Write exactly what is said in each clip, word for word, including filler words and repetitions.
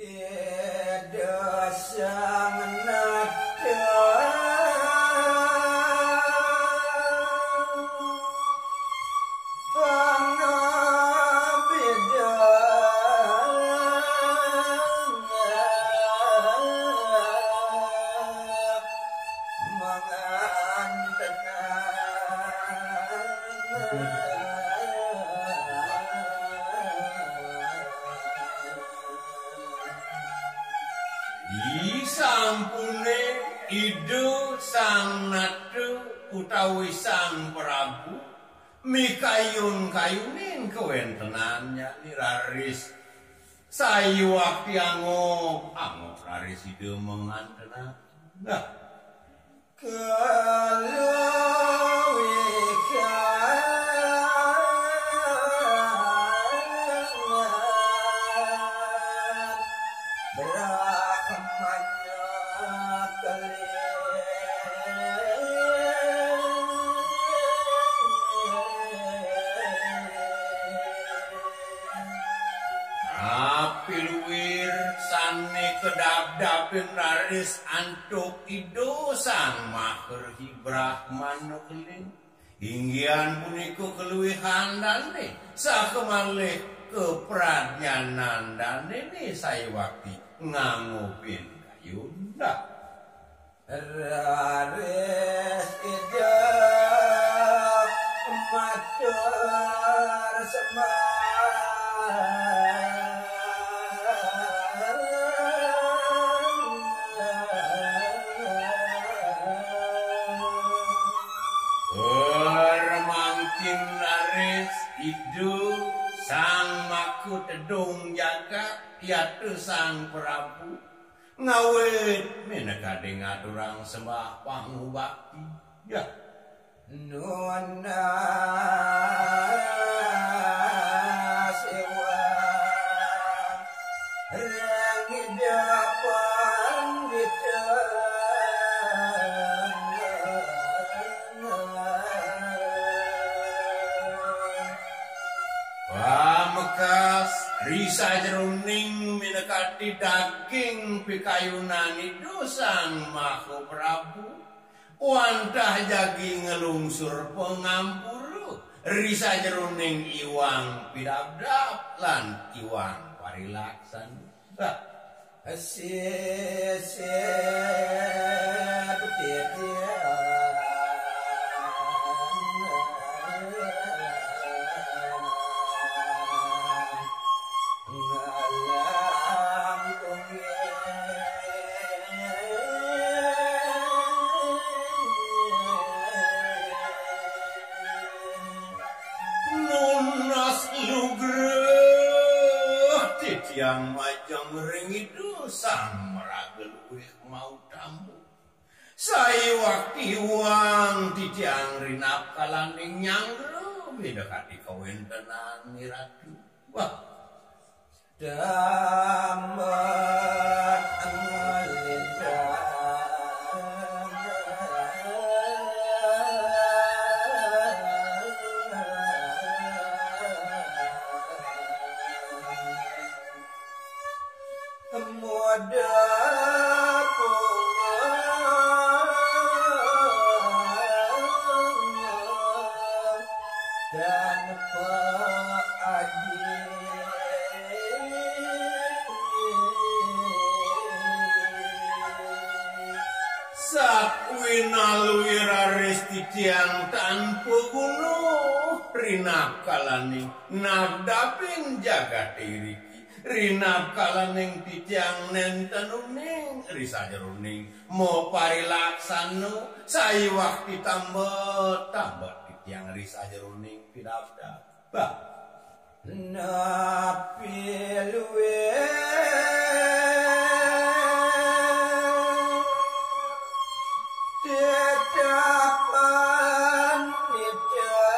Ida sang nata pangabidang mangantenang. Disampune Ida Sang Nata utawi Sang Prabu mikayun-kayunin kawentenannya ni raris sayuwakti angob-angob raris Ida mangantenang. Nah, Api luir sane kadabdabin raris antuk Ida Sang Maha Rsi Brahmana Keling. Inggihan punika kaluihan dane, saha malih kapradnyanan dane ne sayuwakti ngangobin kayun. Raris Ida matur sembah. Mangkin raris Ida Sang Maka Tedung Jagat, yata Sang Prabu, ngawit minakadi ngaturang sembah pangubakti. Ya. Nunas iwang ring Ida Pandita. Pamekas ri sajeroning minakadi daging pikayunan Ida Sang Maha Prabu, wantah jagi nglungsur pangampura ri sajeroning iwang pidabdab lan iwang parilaksana. Sisip titiang ngalang ungging. Nunas lugrah titiang majeng ring Ida Sang Maraga Luih Mautama. Sayuwakti iwang titiang rinakalaning nyanggra minakadi kawentenan ni Ratu. Wah. Tambet nglintang. Muda bunga tanpa aji. Sakuwi naluwi raris titiang tanpa guna, rinakalaning nabdabin jagate iriki, rinakalaning titiang nenten uning ri sajeroning maparilaksana, sayuwakti tambet-tambet titiang ri sajeroning pidabdab. Bah. Napi luwih tetapan titiang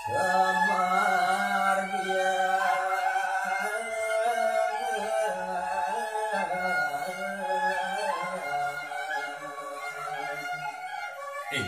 kamargiang. Eh,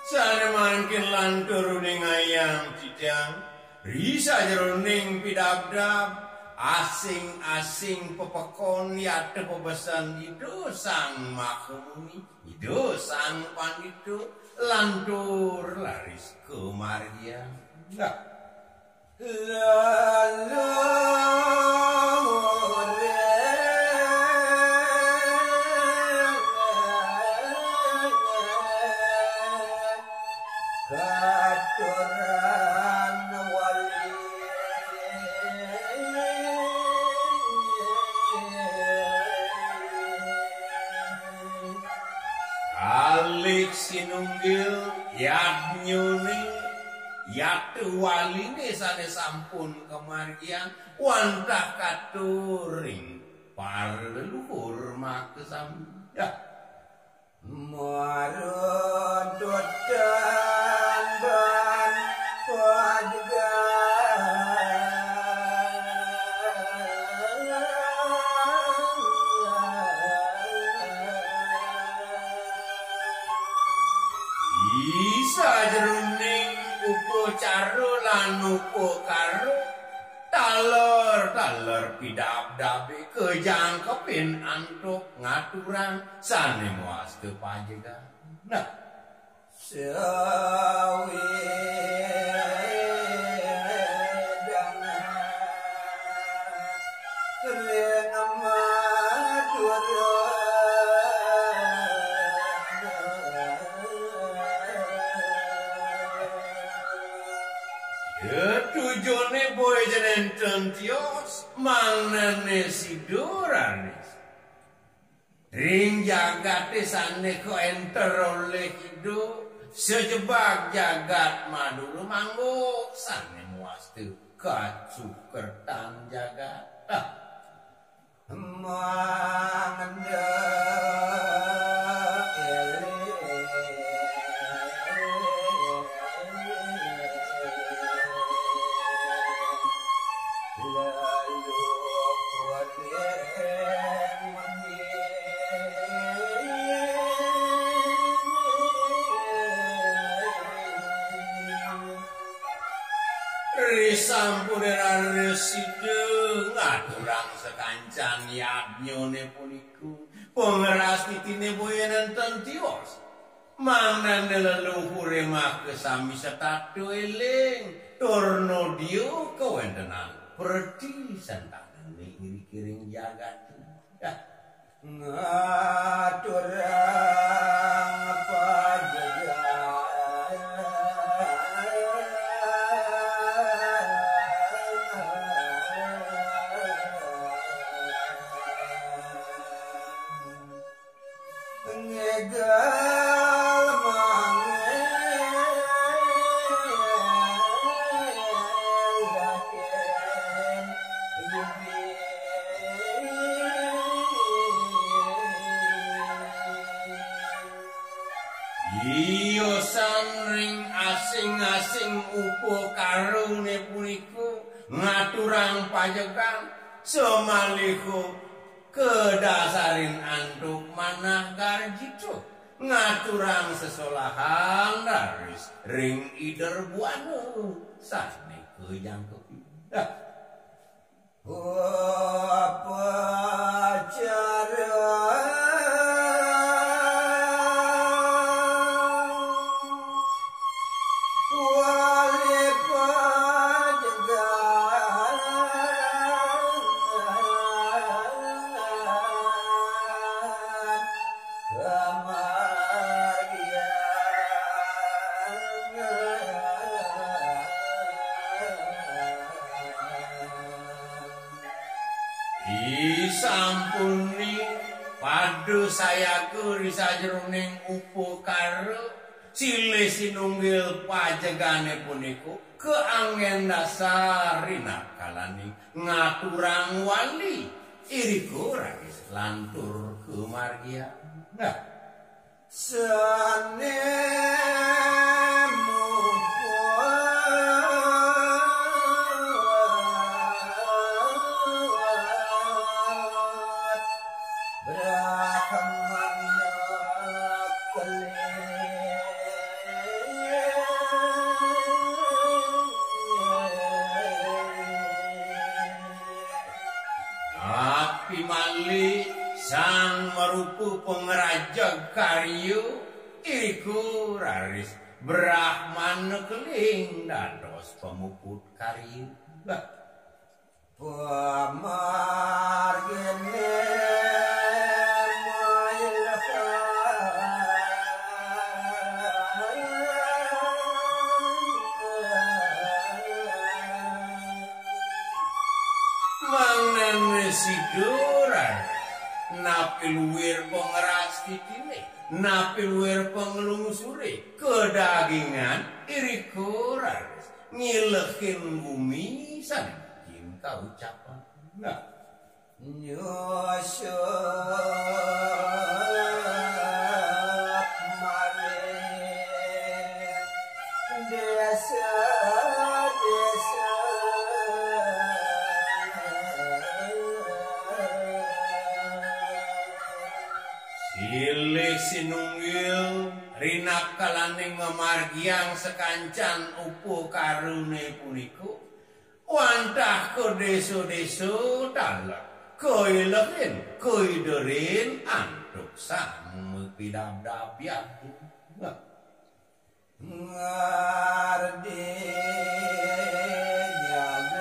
sane Mangkin lantur uning ayam cidang, ri sajeroning pidabdab, asing-asing pepekon yata pabesen Ida Sang Mahamuni, Ida Sang Pandita, lantur raris kamargiang. Nah. Lalu katuran wali. Kalih sinunggil yadnyane, yata waline sane sampun kamargiang wantah katur ring para leluhur makasami. Dah. Marut tutan ban pajegan. Ih, sajeroning upacara lan upakara, taler-taler pidabdabe kajangkepin antuk ngaturang sane mawasta pajegan. Nah, sawedang ring matur. Ya, tujune boya ja nenten tios, mangdane sida raris ring jagate sane kaenter olih Ida, sajebag jagat Madura mangguk sane mawasta kasukertan jagat. Ah. Mangda eling. Lalu kuat Risampune raris sida ngaturang sakancan yadnyane punika, pangrastitine boya nenten tios. Mangdane leluhure makasami setata eling, tur nodia kawentenan preti sentanane iriki ring jagate. Dah. Ngaturang pajegan. Ngegel mangel laken. Tiosan ring asing-asing upakarane punika ngaturang pajegan, samaliha kadasarin antuk manah garjita, ngaturang sesolahan raris ring Ida Buana sane kajangkepin. Dah. Upacara wali pajegan. Kamargiang. Ih, sampune pada sayaga ri sajeroning upakara, silih sinunggil pajegane punika kaanggen dasar rinakalaning ngaturang wali. Irika raris lantur kamargiang. Nah, sane muput Brahmana kelih. rupa pangrajeg karya, irika raris Brahmana keling dados pamuput karya. Pamargine mailha. Mangdane sida raris napi luir pangrastitine, napi luir panglungsure, kadagingan irika raris ngilehin bumi sane mangkin kaucapan. Nah, nyusup malih desa-desa. Silih sinunggil rinakalaning ngamargiang sakancan upakarane punika, wantah ka desa-desa taler, kailehin, kaiderin antuk sang mapidabdab yadin. Ngardi jagat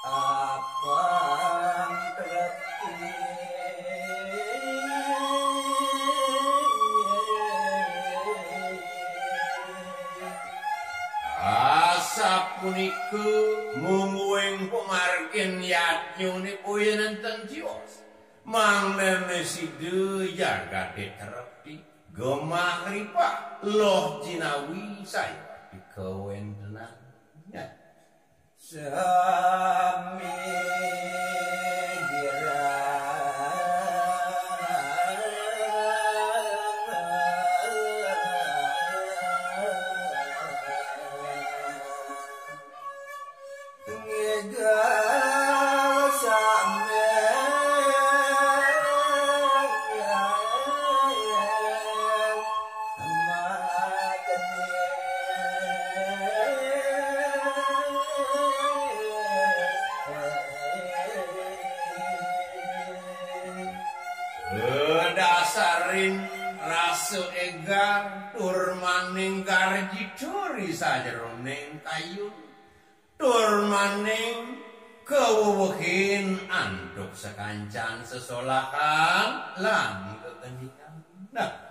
apang trepti. Asapunika mungguing pamargin yadnyane boya nenten tios. Mangdane sida jagate trepti, gemah ripah, loh jinawi sayuwakti kawentenan. Sami girang. Ngigel sami. Dasarin rasa egar tur maning garjita ri sajeroning kayun, tur maning kawewehin antuk sakancan sesolahan lan kegendikan. Nah,